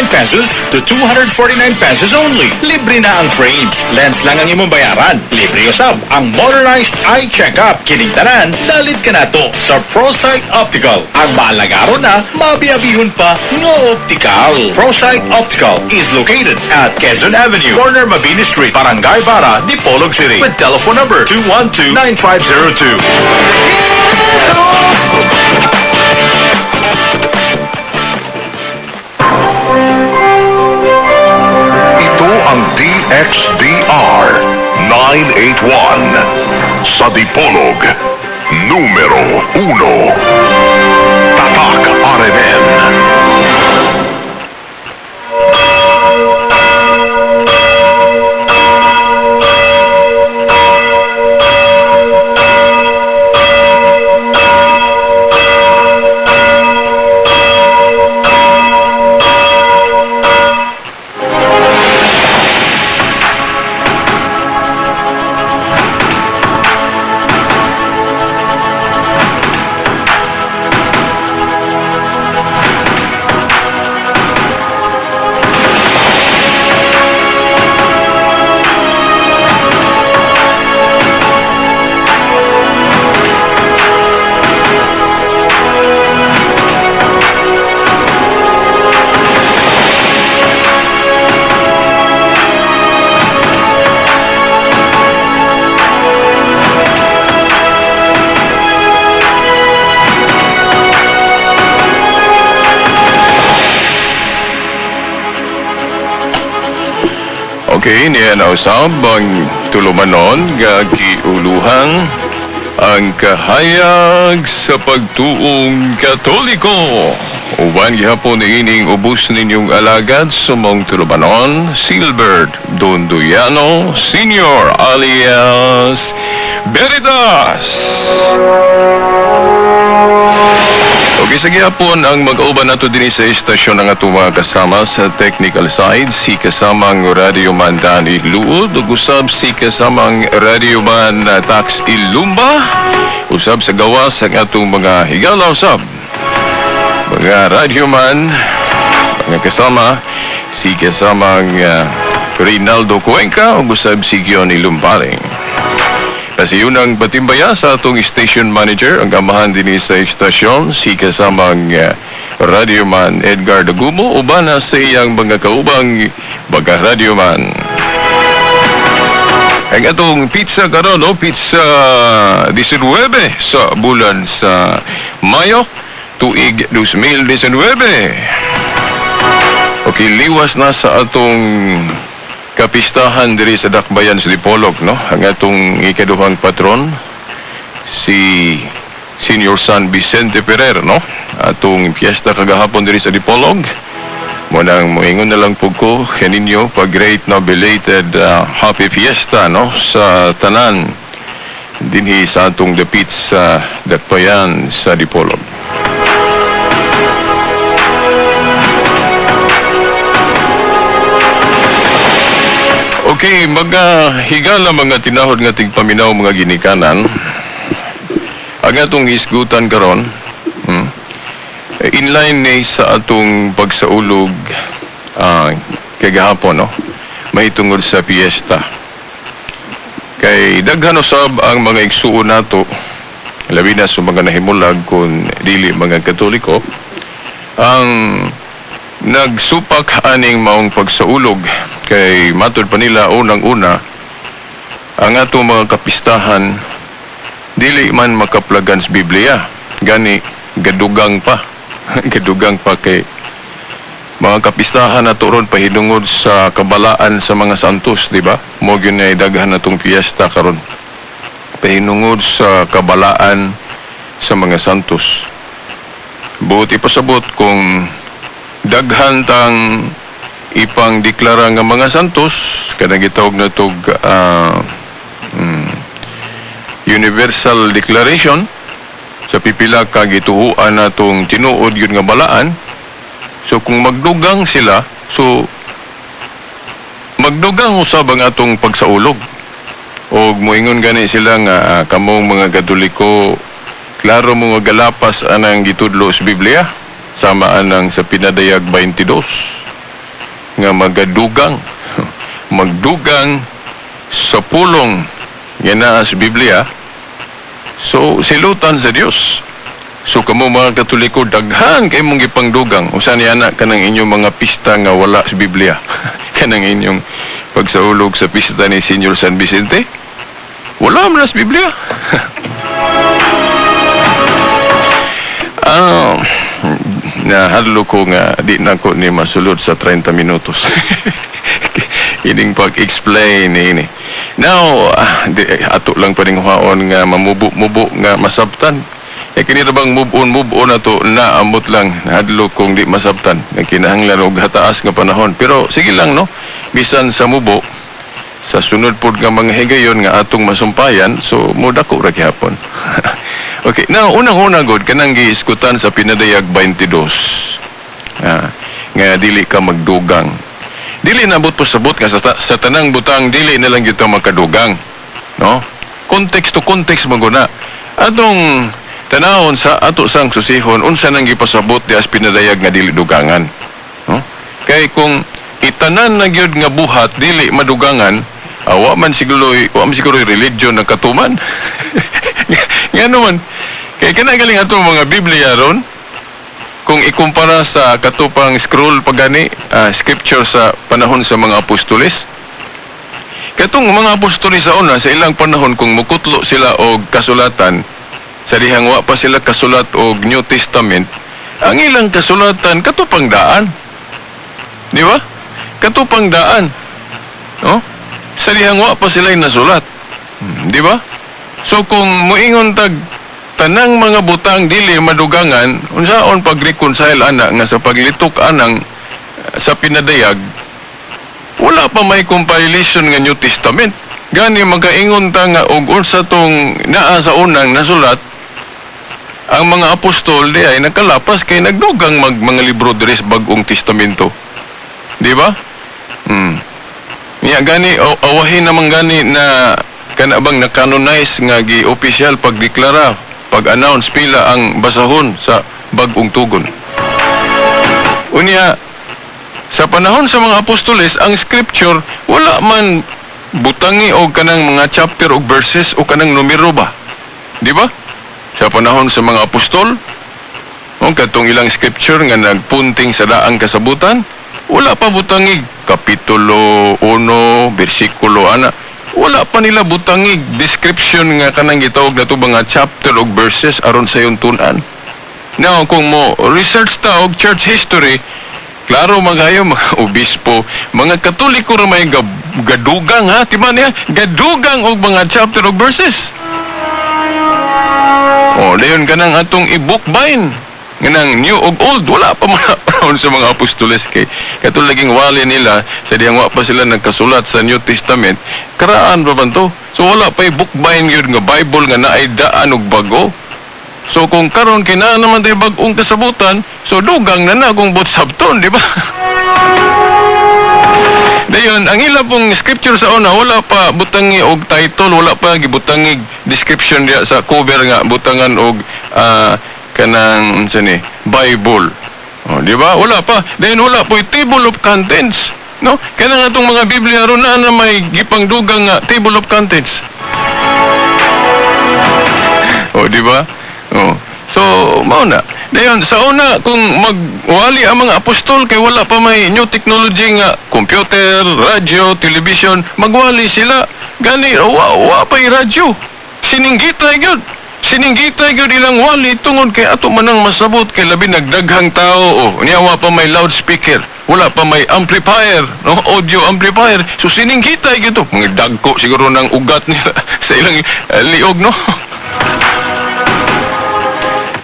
pesos to 249 pesos only. Libre na ang frames. Lens lang ang imong bayaran. Libre usab ang modernized eye checkup. Kining tanan, dalit ka na to sa ProSight Optical. Ang maalagaro na, mabiabihon pa nga optical. ProSight Optical is located at Quezon Avenue, corner Mabini Street, Barangay Bara, Dipolog City. With telephone number 212-9502. Ito ang DXDR 981 sa Dipolog, numero 1. Tatak RMN. Okay, niya na usab ang tulumanon nga giuluhan ang kahayag sa pagtuong Katoliko. Uban gihapon ining ubos ninyong alagad sumong tulumanon, Silbert Donduyano Senior alias Veritas. Okay, sa gihapon ang mag-auban nato dinhi sa istasyon ang atong mga kasama sa technical side, si kasamang Radyoman Danny Luod, ug usab si kasamang Radyoman Tax Ilumba, usab sa gawas ang atong mga higala usab. Mga radyoman, mga kasama, si kasamang Rinaldo Cuenca, ug usab si Gion Ilumbaring. Kasi yun ang patimbaya sa atong station manager, ang amahan din sa istasyon, si kasamang radyoman Edgar Dagumo, uban na sa iyang mga kaubang mga radyoman. Ang atong pizza karon, no? Pizza 19 sa bulan sa Mayo, tuig 2019. Okay, liwas na sa atong kapistahan diri sa Dakbayan sa Dipolog, no? Ang atong ikaduhang patron, si Senior San Vicente Ferrer, no? Atong piyesta kagahapon diri sa Dipolog. Munang moingon na lang po ko kaninyo pag great na belated happy fiesta, no? Sa tanan dinhi sa atong dapit sa Dakbayan sa Dipolog. Okay, mga higala mga tinahod nga tigpaminaw mga ginikanan. Ang atong hisgutan karon, inline ni sa atong pagsaulog kagahapon, no? Mahitungod sa piyesta. Kay daghan usab ang mga igsuon nato, labi na sa mga nahimulag kun dili mga Katoliko, ang nagsupak aning maong pagsaulog kay matud pa nila unang-una ang atong mga kapistahan dili man makaplagan sa Biblia, gani gadugang pa gadugang pa kay mga kapistahan nato ron pahinungod sa kabalaan sa mga santos, di ba? Mo gyud na daghan natong piyesta karon pahinungod sa kabalaan sa mga santos. Buot ipasabot kung daghan tang ipang deklara nga mga santos kanang gitawag na tog Universal Declaration sa pipila ka gituhuan natong tinuod yun nga balaan. So kung magdugang sila, so magdugang usab ang atong pagsaulog. Og moingon gani sila nga kamong mga Katoliko, klaro mo nga galapas anang gitudlo sa Biblia, sama anang sa Pinadayag 22. nga magadugang, magdugang sa pulong nga naa sa Biblia, so silutan sa Dios. So kamo mga Katoliko, daghan kay mong gipangdugang. Usa ni ana kanang inyong mga pista nga wala sa Biblia. Kanang inyong pagsaulog sa pista ni Senyor San Vicente. Wala man na sa Biblia. Nahadlo ko nga di na ko ni masulod sa 30 minutos. Ining pag-explain ini. Now, di, ato lang pa ning huwaon nga mamubo-mubo nga masabtan. E kini ra bang move on, move on ato na amot lang nahadlo kung di masabtan. Nagkinahanglan og hataas nga panahon. Pero sige lang, no. Bisan sa mubo sa sunod pod nga mga higayon nga atong masumpayan, so modako ra gihapon. Okay, now unang-una gud kanang giiskutan sa Pinadayag 22. Nga dili ka magdugang. Dili nabot pasabot nga sa tanang butang dili na lang gyud ta makadugang. No? Context to context man gud na. Atong tanawon sa ato sang susihon unsa nang gipasabot di as Pinadayag nga dili dugangan. No? Kay kung itanan na gyud nga buhat dili madugangan, wa man siguro religion na katuman. Ngano man kay kana galing ato mga Biblia ron, kung ikumpara sa katupang scroll pagani, scripture sa panahon sa mga apostoles. Katong mga apostoles sa una, sa ilang panahon, kung mukutlo sila og kasulatan, sa dihang wa pa sila kasulat og New Testament, ang ilang kasulatan katupang daan. Di ba? Katupang daan. No? Sa dihang wa pa sila nasulat. Di ba? So kung muingon tag tanang mga butang dili madugangan, unsaon pag-reconcile ana nga sa paglitok anang sa Pinadayag wala pa may compilation nga New Testament? Gani magaingon ta nga og unsa tong naa sa unang nasulat, ang mga apostol di ay nakalapas kay nagdugang mag mga libro diri sa Bagong Testamento. Di ba? Niya gani awahin naman gani na kana bang na-canonize nga gi-official pagdeklara, pag-announce pila ang basahon sa Bagong Tugon. Unya sa panahon sa mga apostoles, ang scripture wala man butangi og kanang mga chapter og verses o kanang numero ba? Di ba? Sa panahon sa mga apostol, o katong ilang scripture nga nagpunting sa daang kasabutan, wala pa butangi kapitulo 1, bersikulo ana. Wala pa nila butangi description nga kanang gitawag nato mga chapter og verses aron sa iyong tun-an. Now, kung mo research ta og church history, klaro magayo mga obispo, mga Katoliko ra may gadugang ha, di ba niya? Gadugang og mga chapter og verses. O, dayon kanang atong i-bookbind. Nganang new og old, wala pa mga panahon sa mga apostoles kay katulad laging wali nila sa diyang wa pa sila nagkasulat sa New Testament, karaan pa man to. So wala pa i-bookbind yun nga Bible nga naay daan og bago. So kung karon kay naa naman tayo bag-ong kasabutan, so dugang na na kung butsabton, di ba? Dayon, ang ila pong scripture sa una, wala pa butangi og title, wala pa gibutangi description diya sa cover nga butangan og kanang unsa ni Bible. Oh, di ba? Wala pa. Then wala po table of contents. No? Kanang atong mga Biblia ron na na may gipangdugang nga table of contents. Oh, di ba? Oh. So, mao na. Dayon, sa una, kung magwali ang mga apostol, kay wala pa may new technology nga computer, radyo, television, magwali sila. Gani, wa pa radyo. Sininggitay gyud. Sininggitay gyud ilang wali tungod kay ato manang masabot kay labi nagdaghang tao. Oh, niya wa pa may loudspeaker, wala pa may amplifier, no? Audio amplifier. So sininggitay gyud to. Mga dagko siguro ng ugat nila sa ilang liog, no?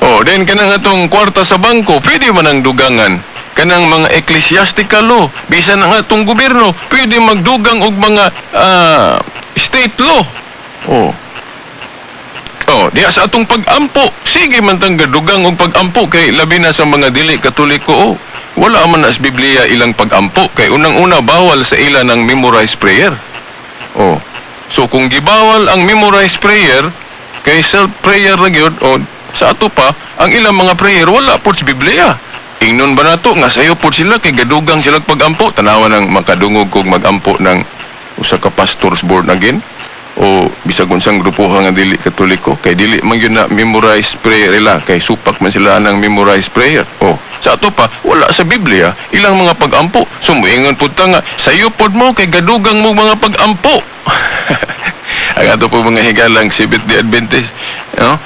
Oh, then kanang atong kwarta sa bangko, pwede man ang dugangan. Kanang mga ecclesiastical law, bisan ang atong gobyerno, pwede magdugang og mga state law. Oh. Oh, diya sa atong pag-ampo, sige man tang gadugang og pag-ampo kay labi na sa mga dili Katoliko. Oh. Wala man na sa Biblia ilang pag-ampo kay unang-una bawal sa ila ng memorize prayer. Oh. So kung gibawal ang memorize prayer kay self prayer ra gyud, o sa ato pa ang ilang mga prayer wala po sa Biblia. Ingnon ba nato nga sayo pod sila kay gadugang sila pag-ampo? Tanawa nang makadungog kog mag-ampo ng usa ka pastors born again o bisag unsang grupo nga dili Katoliko, kay dili man gyud na memorize prayer ila, kay supak man sila anang memorize prayer. Oh, sa ato pa wala sa Biblia ilang mga pag-ampo, so moingon pud ta nga sayo pod mo kay gadugang mo mga pag-ampo. Ang ato po mga higalang Seventh Day Adventist, no,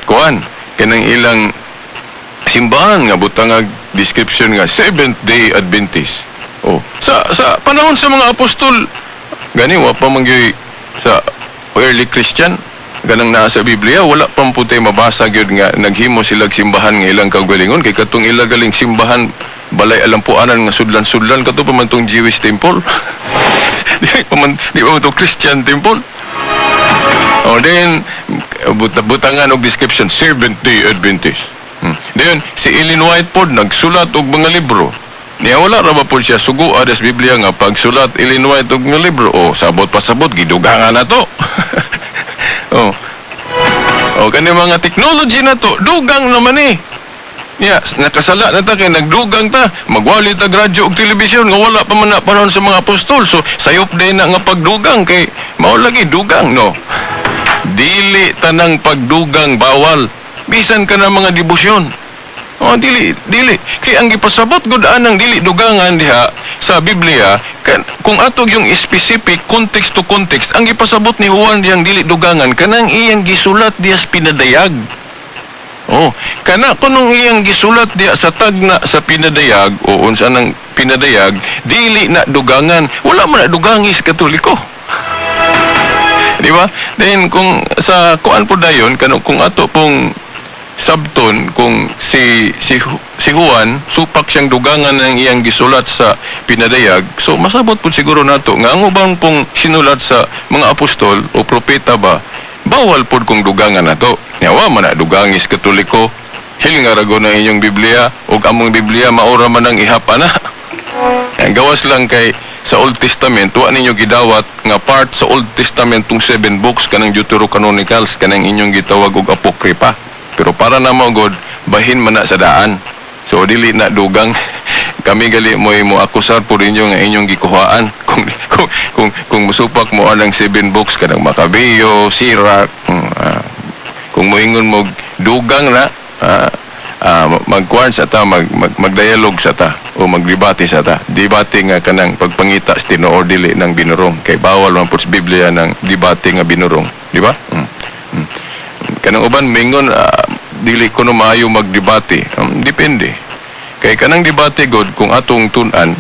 kuan kanang ilang simbahan nga butang description nga Seventh Day Adventist. Oh, sa panahon sa mga apostol gani, wa pa man gyud sa early Christian ganang naa sa Biblia, wala pa man tay mabasa gyud nga naghimo sila simbahan nga ilang kaugalingon, kay katong ila galing simbahan, balay alampuanan nga sudlan-sudlan, kato pa man tong Jewish temple, di pa man tong Christian temple. Oh, then butangan og description Seventh Day Adventist. Then si Ellen White pod nagsulat og mga libro. Niya wala ra ba pod siya sugo sa Biblia nga pagsulat Ellen White og mga libro? Oh, sabot pa sabot gidugangan na to. Oh. Oh, kani mga technology na to, dugang naman eh. Ya, nakasala na ta kay nagdugang ta. Magwali ta radyo og telebisyon nga wala pa man na panahon sa mga apostol. So sayop din na nga pagdugang kay mao lagi dugang, no. Dili tanang pagdugang bawal. Bisan ka na mga debosyon. Oh, dili, dili. Kay ang gipasabot gud anang dili dugangan diha sa Biblia, kan, kung atog yung specific context to context, ang gipasabot ni Juan diyang dili dugangan kanang iyang gisulat diya sa pinadayag. Oh, kana kunong iyang gisulat diya sa tagna sa pinadayag o unsa nang pinadayag, dili na dugangan. Wala man na dugangis Katoliko. Di ba? Then kung sa kuan po dayon kano, kung ato pong sabton kung si Juan supak siyang dugangan ng iyang gisulat sa pinadayag, so masabot po siguro nato nga ang ubang pong sinulat sa mga apostol o propeta ba, bawal pod kung dugangan nato. Nya wa man na dugangis Katoliko. Hilnga ra gud ang inyong Biblia ug among Biblia, maura man ang ihap ana. Ang gawas lang kay sa Old Testament wa ninyo gidawat nga part sa Old Testament tung seven books, kanang Deuterocanonicals, kanang inyong gitawag og Apocrypha. Pero para na mo god, bahin man na sa daan. So dili na dugang. Kami gali mo akusar po ninyo nga inyong gikuhaan kung musupak mo anang seven books, kanang Macabeo, Sirach, kung moingon mo dugang na, magkuan sa ta, magdialog sa ta o magdebate sa ta. Debate nga kanang pagpangita sa tinuod, dili ng binurong, kay bawal man po sa Biblia ng debate nga binurong, di ba? Kanang uban mingon, dili kuno maayo magdebate. Depende kay kanang debate god, kung atong tun-an,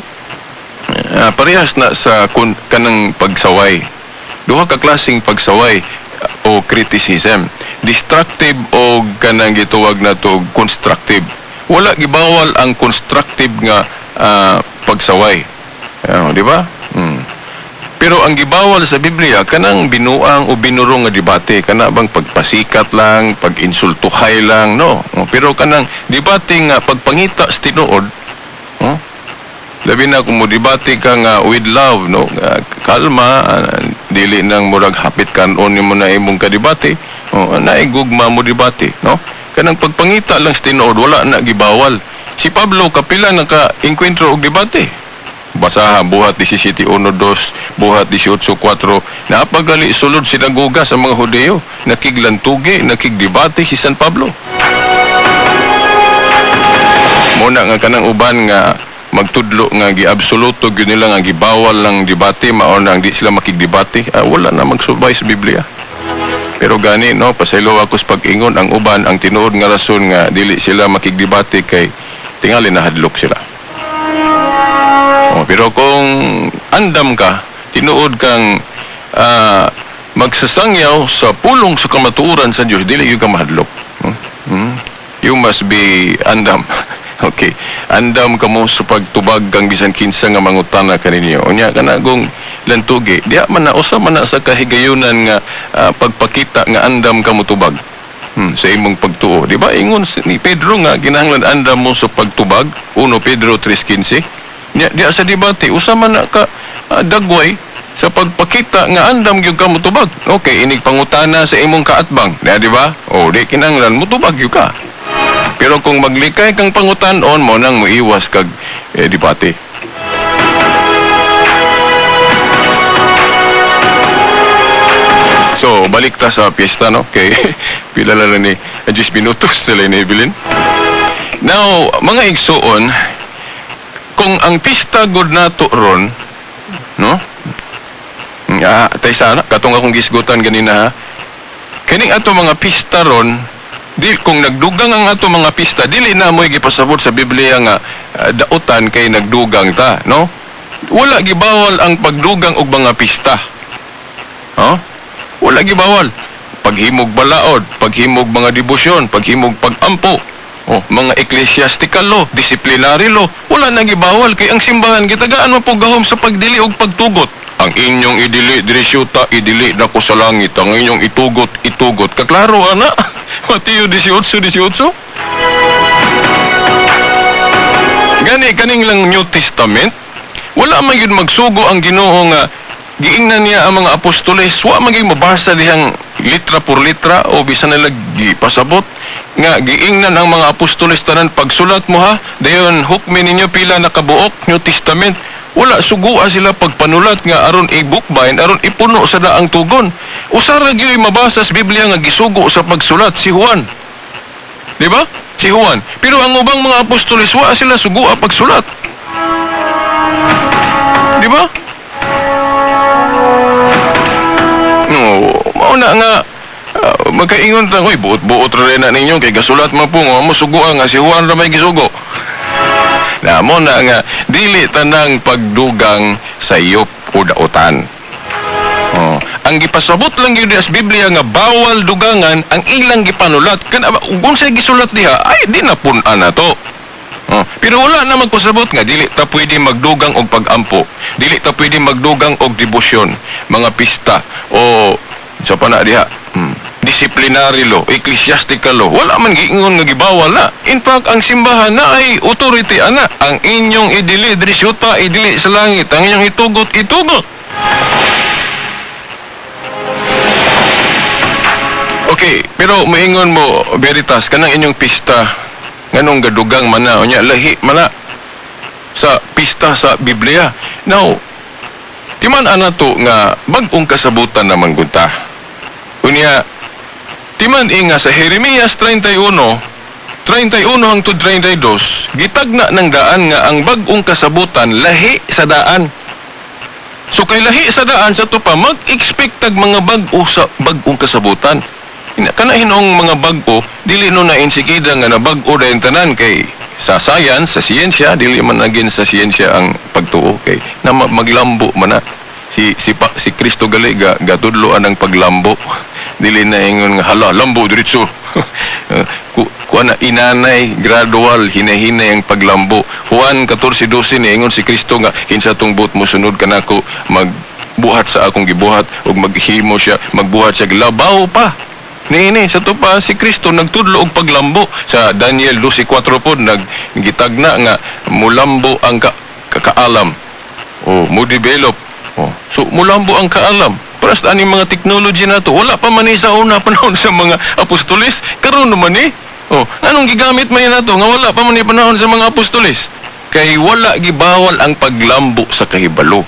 parehas na sa kanang pagsaway. Duha ka klaseng pagsaway o criticism: destructive o kanang gituwag na to constructive. Wala gibawal ang constructive nga pagsaway. Di ba? Pero ang gibawal sa Biblia kanang binuang o binurong nga debate, kana bang pagpasikat lang, pag-insultuhay lang, no. Oh, pero kanang debate nga pagpangita sa tinuod, oh, labi na kung mo debate ka nga with love, no, nga kalma, dili nang murag hapit kanon nimo na imong kadebate, oh, naigugma mo debate, no. Kanang pagpangita lang sa tinuod, wala na gibawal. Si Pablo kapila naka enkwentro og debate. Basaha Buhat 17:1-2, Buhat 18:4. Napagali sulod sinagoga sa mga Hudeyo, nakiglantugi, nakigdebate si San Pablo. Muna nga kanang uban nga magtudlo nga giabsoluto gyud nila nga gibawal lang debate, mao nang di sila makigdebate, wala na magsubay sa Biblia. Pero gani, no, pasaylo ako sa pag-ingon, ang uban, ang tinuod nga rason nga dili sila makigdebate kay tingali nahadlok sila. Oh, pero kung andam ka, tinuod kang magsasangyaw sa pulong sa kamatuoran sa Dios, dili gyud ka mahadlok. You must be andam. Okay. Andam ka mo sa pagtubag kang bisan kinsa nga mangutana kaninyo. Unya kana kung lantugi, diha man na usa man na sa kahigayunan nga pagpakita nga andam ka motubag sa imong pagtuo. Di ba ingon ni Pedro nga kinahanglan andam mo sa pagtubag? 1 Pedro 3:15. Nya diha sa debate, usa man na ka dagway sa pagpakita nga andam gyud ka motubag. Okay, inig pangutana sa imong kaatbang. Di ba? O di kinahanglan motubag gyud ka. Pero kung maglikay kang pangutan-on mo nang moiwas kag debate. So, balik ta sa piyesta, no? Kay pila na lang ni 10 minutos sila ni Evelyn. Now, mga igsuon, kung ang pista gud nato ron, no? Tay sana katong akong gisgutan ganina ha. Kining ato mga pista ron, di kung nagdugang ang ato mga pista, dili na mo'y gipasabot sa Biblia nga dautan kay nagdugang ta, no? Wala gibawal ang pagdugang og mga pista. Huh? Wala gibawal. Paghimog balaod, paghimog mga debosyon, paghimog pagampo, oh, mga ecclesiastical law, disciplinary law, wala na gibawal kay ang simbahan gitagaan man po gahom sa pagdili og pagtugot. Ang inyong idili diri syuta, idili nako sa langit. Ang inyong itugot, itugot. Kaklaro ana. Mateo 18:18. Gani kaning lang New Testament, wala man gyud magsugo ang Ginoo nga giingnan niya ang mga apostoles, wa man gyud mabasa dihang litra por litra o bisan nila gipasabot nga giingnan ang mga apostoles tanan pagsulat mo ha, dayon hukmi ninyo pila nakabuok New Testament. Wala sugua sila pagpanulat nga aron i-bookbind, aron ipuno sa daang tugon. Usara gyud mabasa sa Biblia nga gisugo sa pagsulat si Juan. Di ba? Si Juan. Pero ang ubang mga apostoles wa sila sugua pagsulat. Di ba? No, mao na nga magkaingon ta, oy, buot-buot ra rin na ninyo kay gasulat man po nga mo sugua nga si Juan ra may gisugo. Na mo na nga dili tanang pagdugang sa iyop o dautan. Oh, ang gipasabot lang gyud sa Biblia nga bawal dugangan ang ilang gipanulat. Kana unsay gisulat diha ay di na pun-an na to. Oh, pero wala na magpasabot nga dili ta pwede magdugang og pagampo, dili ta pwede magdugang og debosyon, mga pista o sa pa na diha, disciplinary law, ecclesiastical law. Wala man giingon nga gibawal na. In fact, ang simbahan na ay authority ana. Ang inyong idili diri syuta, idili sa langit. Ang inyong itugot, itugot. Okay, pero maingon mo, Veritas, kanang inyong pista, nganong gadugang mana, unya lahi mana sa pista sa Biblia. Now, timan ana to nga bag-ong kasabutan na manggunta. Unya, timan inga sa Jeremias 31, 31 hangtod 32, gitagna ng daan nga ang bag-ong kasabutan lahi sa daan. So kay lahi sa daan sa to pa mag-expect tag mga bag-o sa bag-ong kasabutan. Kana hinong mga bag-o dili no na insikida nga nabag-o dayon tanan kay sa science, sa siyensya, dili man nagin sa siyensya ang pagtuo kay na maglambo man na. Si Kristo gali gatudlo anang paglambo. Dili na ingon nga hala lambo diretso. Kuan na inanay gradual hinahinay ang paglambo. Juan 14:12 ni ingon si Kristo nga kinsa tong buot mo sunod kanako magbuhat sa akong gibuhat ug maghimo siya, magbuhat siya labaw pa. Niini sa to pa si Kristo nagtudlo og paglambo. Sa Daniel 12:4 pod naggitagna nga mulambo ang kaalam. O mo develop. Oh, so mulambo ang kaalam. Para sa aning mga technology nato, wala pa man ni sa una panahon sa mga apostoles, karon naman ni. Oh, anong gigamit man nato nga wala pa man ni panahon sa mga apostoles? Kay wala gibawal ang paglambo sa kahibalo.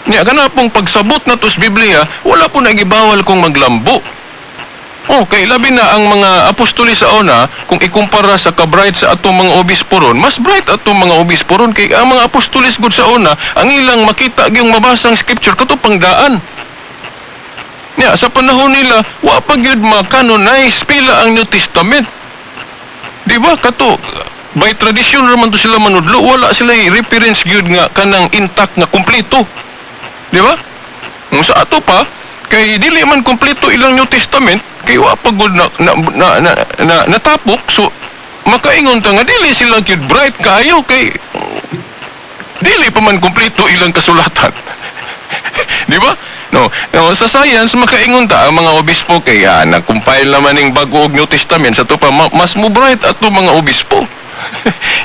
Nya kana pong pagsabot nato sa Biblia, wala po nagibawal kung maglambo. Oh, kay labi na ang mga apostoles sa una, kung ikumpara sa ka-bright sa atong mga obispo ron, mas bright atong mga obispo ron kay ang mga apostoles gud sa una, ang ilang makita gyung mabasang scripture kato pangdaan. Nya sa panahon nila, wa pa gyud ma-canonize pila ang New Testament. Di ba kato by tradition ra man to sila manudlo, wala sila reference gyud nga kanang intact nga kumpleto. Di ba? Kung sa ato pa kay dili man kumpleto ilang New Testament, kay wa pa gud na natapok, so makaingon ta nga dili sila gyud bright kaayo kay dili pa man kumpleto ilang kasulatan. Di ba? No, no, sa science makaingon ta ang mga obispo kay nag-compile naman ning bag-o og New Testament sa to pa mas mo bright ato mga obispo.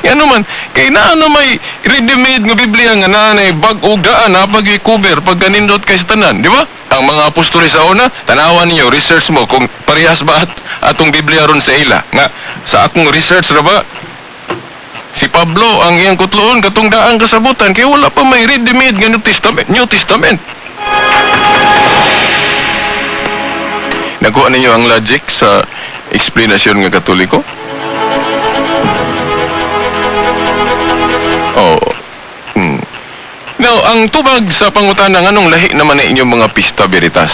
Yan naman, kay naa na may ready-made nga Biblia nga naa na bag-o daan na pag i-cover pagkanindot kay sa tanan, di ba? Ang mga apostoles sa una, tanawan ninyo, research mo kung parehas ba at atong Biblia ron sa ila. Nga sa akong research ra ba, si Pablo ang iyang kutloon katong daang kasabutan kay wala pa may ready-made nga New Testament. New Testament. Nakuha ninyo ang logic sa eksplanasyon nga Katoliko? Oh. Now, ang tubag sa pangutana, nganong lahi naman na inyong mga pista veritas?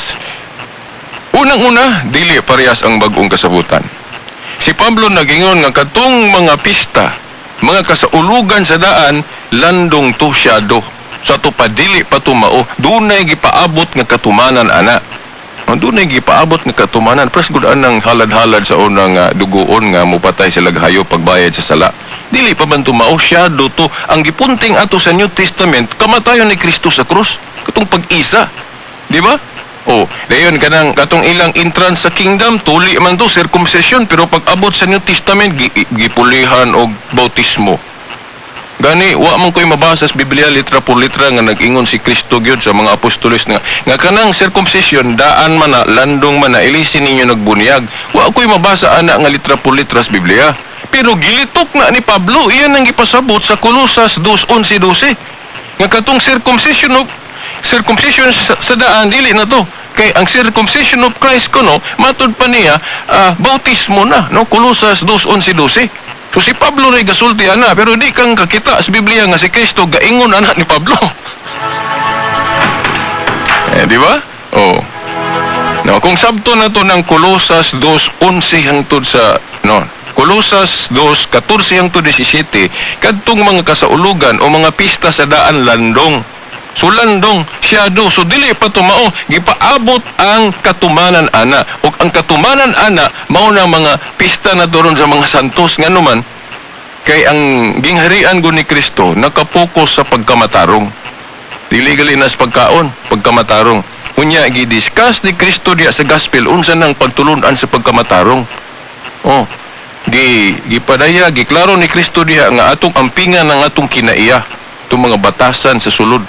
Unang-una, dili parehas ang bag-ong kasabutan. Si Pablo nagingon nga katong mga pista, mga kasaulugan sa daan, landong to syado. Sa to pa dili pa tumao, dunay gipaabot nga katumanan ana. Ang dunay gipaabot nga katumanan, pres gud anang halad-halad sa unang dugoon nga mupatay sila hayop pagbayad sa sala. Dili pa man tumao, syado to. Ang gipunting ato sa New Testament, kamatayon ni Kristo sa krus, katong pag-isa. Di ba? Oh, dayon kanang katong ilang entrance sa kingdom, tuli man to circumcision, pero pag abot sa New Testament gipulihan og bautismo. Gani wa man koy mabasa sa Biblia litra por litra nga nag-ingon si Kristo gyud sa mga apostoles nga nga kanang circumcision daan man na, landong man na, ilisin ninyo nagbunyag. Wa koy mabasa ana nga litra por litra sa Biblia. Pero gilitok na ni Pablo, iyan ang gipasabot sa Kolosas 2:11-12. Nga katong circumcision sa daan dili na to. Kay ang circumcision of Christ kuno matud pa niya bautismo na, no? Kolosas 2:11-12. So si Pablo ray gasulti ana, pero di kang kakita sa Biblia nga si Kristo gaingon ana ni Pablo. Di ba? Oh. No, kung sabto na to ng Kolosas 2:11 hangtod sa no, Kolosas 2:14 hangtod 17, kadtong mga kasaulugan o mga pista sa daan landong. So landong siyado, so dili pa tumao, gipaabot ang katumanan ana. Ug ang katumanan ana mao na mga pista na doron sa mga santos, nganuman kay ang gingharian gud ni Kristo nakapokus sa pagkamatarong. Dili gali na sa pagkaon, pagkamatarong. Unya gidiscuss ni Kristo diya sa gospel unsa nang pagtulun-an sa pagkamatarong. Oh, gipadaya, giklaro ni Kristo diha nga atong ampingan ang atong kinaiya, itong mga batasan sa sulod.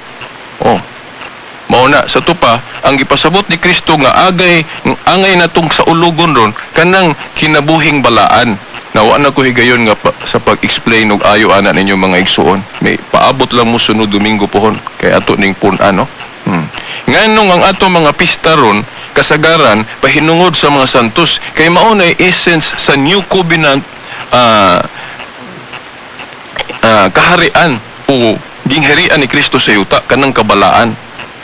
Oh. Mao na sa tupa ang gipasabot ni Kristo nga agay angay natong sa ulugon ron kanang kinabuhing balaan. Nawa na ko higayon nga sa pag-explain og ayo ana ninyo mga igsuon. May paabot lang mo sunod Domingo pohon kay ato ning pun-an, no? Nganong ang ato mga pista ron kasagaran pahinungod sa mga santos kay mao na essence sa New Covenant kaharian o gingharian ni Kristo sa yuta kanang kabalaan.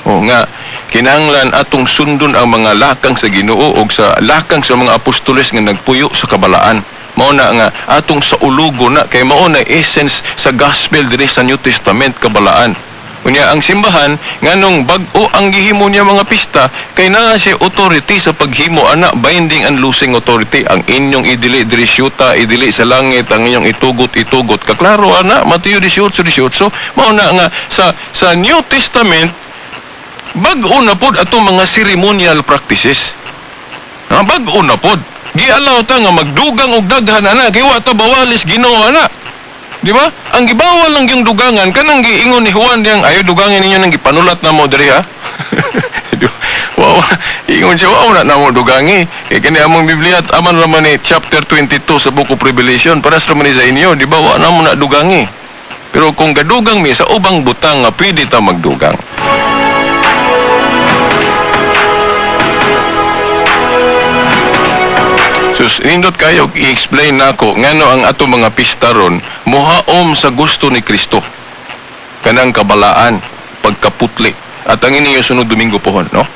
O nga kinahanglan atong sundon ang mga lakang sa Ginoo og sa lakang sa mga apostoles nga nagpuyo sa kabalaan. Mao na nga atong sa ulugo na kay mao na essence sa gospel diri sa New Testament, kabalaan. Unya ang simbahan nganong bag-o ang gihimo niya mga pista kay naa siya authority sa paghimo ana, binding and losing authority. Ang inyong idili diri syuta, idili sa langit, ang inyong itugot, itugot. Kaklaro ana, Mateo 18:18. Mao na nga sa New Testament bag-o na pod atong mga ceremonial practices. Bag-o na pod. Gialaw ta nga magdugang og daghan ana kay wa ta bawalis Ginoo ana. Di ba? Ang gibawal lang yung dugangan kanang giingon ni Juan diyang ayo dugangin ninyo nang gipanulat na mo diri ha. Wow, ingon siya wow na namo dugangi. Kay kini among Biblia at aman ra man ni chapter 22 sa Book of Revelation para sa man ni sa inyo, di ba wa na mo na dugangi. Pero kung gadugang mi sa ubang butang nga pwede ta magdugang. Sus, nindot kayo i-explain nako ngano ang ato mga pista ron mohaom sa gusto ni Kristo. Kanang kabalaan, pagkaputli. At ang ini yung sunod Domingo pohon, no?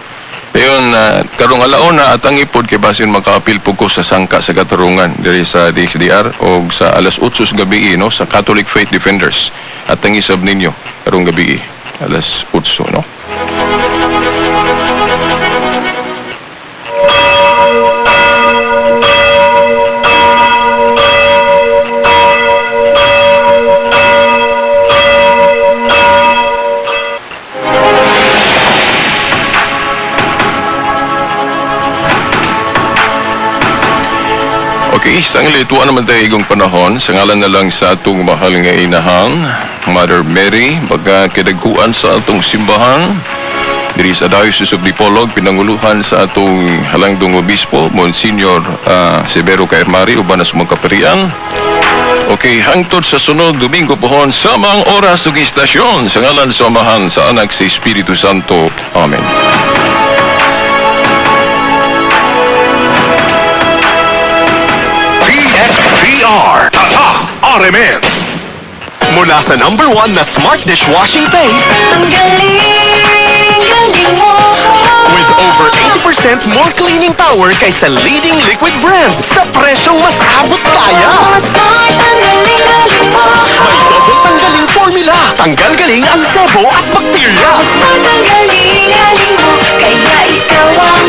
Dayon, karong alauna at ang ipod kay basin makaapil po ko sa sangka sa katarungan diri sa DXDR o sa alas 8 sa gabi, no, sa Catholic Faith Defenders. At ang isab ninyo karong gabi alas 8, no? Okay, sa lituan naman tayo igong panahon, sa ngalan na lang sa atong mahal nga inahang, Mother Mary, baga kidagkuan sa atong simbahan, Diri sa Diocese of Dipolog, pinanguluhan sa atong halangdong obispo, Monsignor Severo Caermari, uban na sa mga kaparian. Okay, hangtod sa sunod Domingo pohon sa mga oras ug istasyon sa ngalan sa Amahan, sa Anak, sa Espiritu Santo. Amen. DXDR. Tatak RMN. Mula sa number one na smart dishwashing paste Ang galing, galing mo. With over 80% more cleaning power kaysa leading liquid brand sa presyong mas abot kaya. Smart, ang galing, galing mo. May double tanggaling formula. Tanggal galing ang sebo at bakterya. Smart, ang galing, galing mo. Kaya ikaw ang